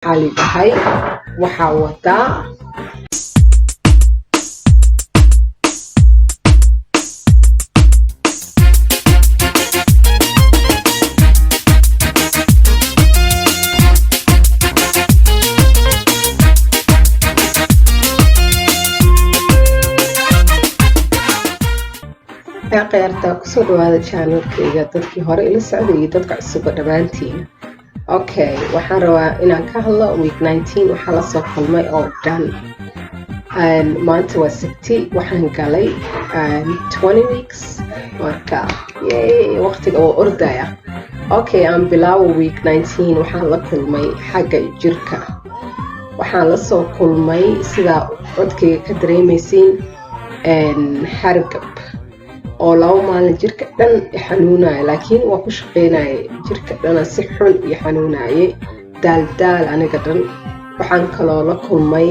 Waxaa lidhahay waxaa wadaa. Kheyrta kusoo dhawaada channelkayga, dadkii hore ila socday iyo dadka cusuba dhammaantiin. Okay, waxaan rabaa inaan ka hadlo week 19 waxaa lasoo kulmay oo dhan. Maanta waa Sabti, waxaan galay 20 weeks. Marka yay, waqtiga oo ordaya. Okay, aan bilaawo. Week 19 waxaan la kulmay xagga jirka, waxaan lasoo kulmay, sidaa codkayga ka dareemaysiin, hargab oo 2 maalin jirka dhan i xanuunaya, laakiin waa ku shaqeynaya. Jirka dhana si xun i xanuunaye, daaldaal aniga dhan. Waxaan kaloo la kulmay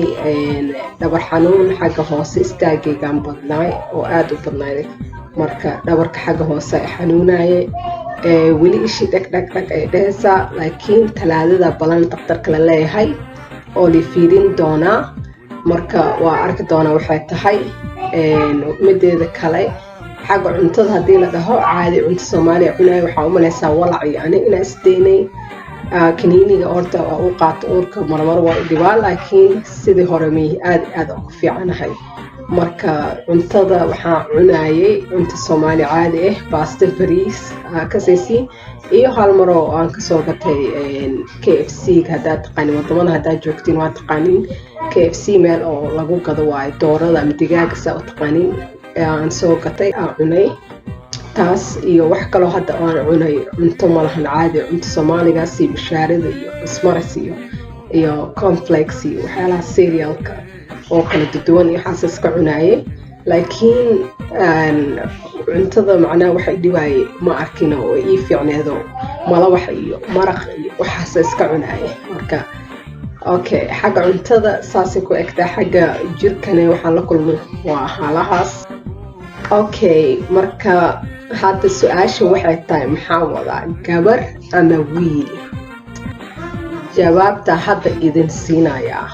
dhabar xanuun xagga hoose, istaagaygaan badnaay oo aada u badnaay. Marka dhabarka xagga hoose i xanuunaye, weli ishii dhag dhag dhag ay dhehaysaa, laakiin Talaadada balan daktarka la leeyahay oo li fiirin doonaa. Marka waa arki doonaa waxay tahay. Mideeda kale, xagga cuntada haddii la dhaho, caadi cunto Soomaaliya cunayo. Waxaa u malaysaa walac iyo ani inaa isdeynay. Kaniiniga horta waa u qaato, uurka marmar waa dhibaa, laakiin sidii hore may, aad aad ugu fiicanahay. Marka cuntada waxaa cunayay cunto Soomaali caadi ah, baasto, bariis kasaysiin, iyo hal mar oo aan kasoo gatay KFC. Haddaad taqaanin, wadamada haddaad joogtiin waa taqaanin KFC, meel oo lagu gado waayo doorada ama digaaga, saa u taqaanin, aan soo gatay, aan cunay taas. Iyo wax kaloo hadda aan cunay cunto malahan, caadi cunto Soomaaligaas iyo mishaarida iyo ismaras iyo cornflakes iyo waxyaalaha cerealka oo kala duduwan iyo waxaas iska cunaayay. Laakiin cuntada macnaha waxay dhibaayay ma arkin oo ii fiicneedo, malawax iyo maraq iyo waxaas iska cunaaya. Marka okay, xagga cuntada saasay ku egtaa. Xagga jirkane waxaan la kulmay waa halahaas. Okay, marka hadda su-aasha waxay tahay, maxaa wadaa, gabar ama wiil? Jawaabta hadda idin siinayaa.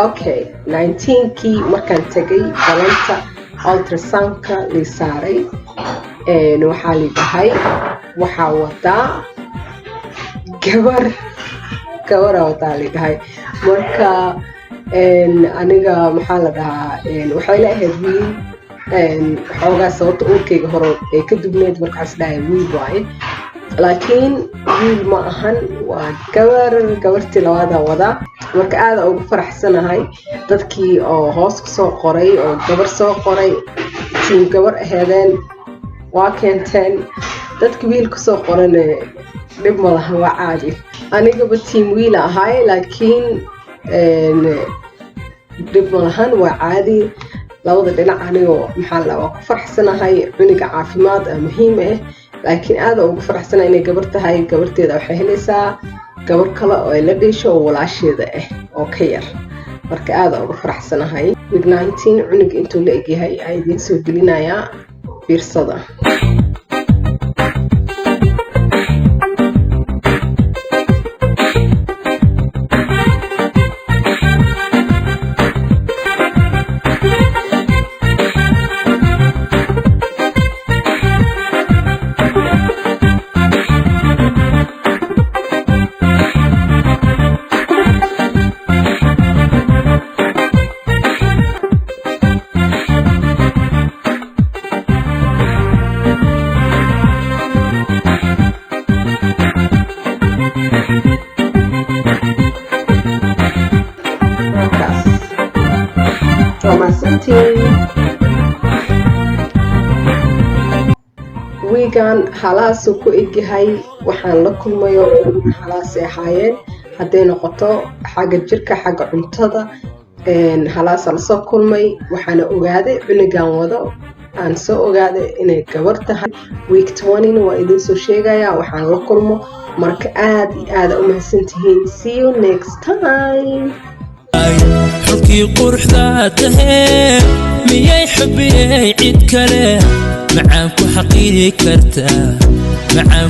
Okay, 19kii markaan tegay balanta ultrasoundka lii saaray, waxaa lidhahay waxaa wadaa gabar, gabara wadaa lidhahay. Marka aniga maxaa la dhahaa, waxay la ahayd wiil xoogaa, sababta uurkayga hore ay ka dubneyd. Marka waxaa isdhahay wiil waaye, laakiin wiil ma ahan, waa gabar, gabartii labaada wadaa. Marka aada ugu faraxsanahay dadkii oo hoos kusoo qoray oo gabar soo qoray, team gabar aheedeen, waa keenteen. Dadki wiil kusoo qorane dhib ma laha, waa caadi. Anigaba team wiila ahay, laakiin dhib ma lahan, waa caadi labada dhinac. Anigoo maxaa la, waa ku faraxsanahay, cuniga caafimaad a muhiim ah, laakiin aada ugu faraxsanahay inay gabar tahay. Gabarteeda waxay helaysaa gabar kale oo ay la dheesho oo walaasheeda ah oo ka yar. Marka aada ugu faraxsanahay. Week 19 cuniga intuu la egyahay aa idiin soo gelinayaa, fiirsada. Markaas waa mahadsantiin. Wiigan halaasuu ku egyahay. Waxaan la kulmayo halaasay ahaayeen, hadday noqoto xagga jirka, xagga cuntada, halaasa lasoo kulmay. Waxaana ogaaday cunigan wado, aan soo ogaaday inay gabar tahay. Week 20na waa idiin soo sheegayaa waxaan la kulmo. Marka aad iyo aada u mahadsantihiin. See you next time. Xulkii quruxda tahee, miyay xubiyey cid kale macaan ku xaqiiri kartaa macaan?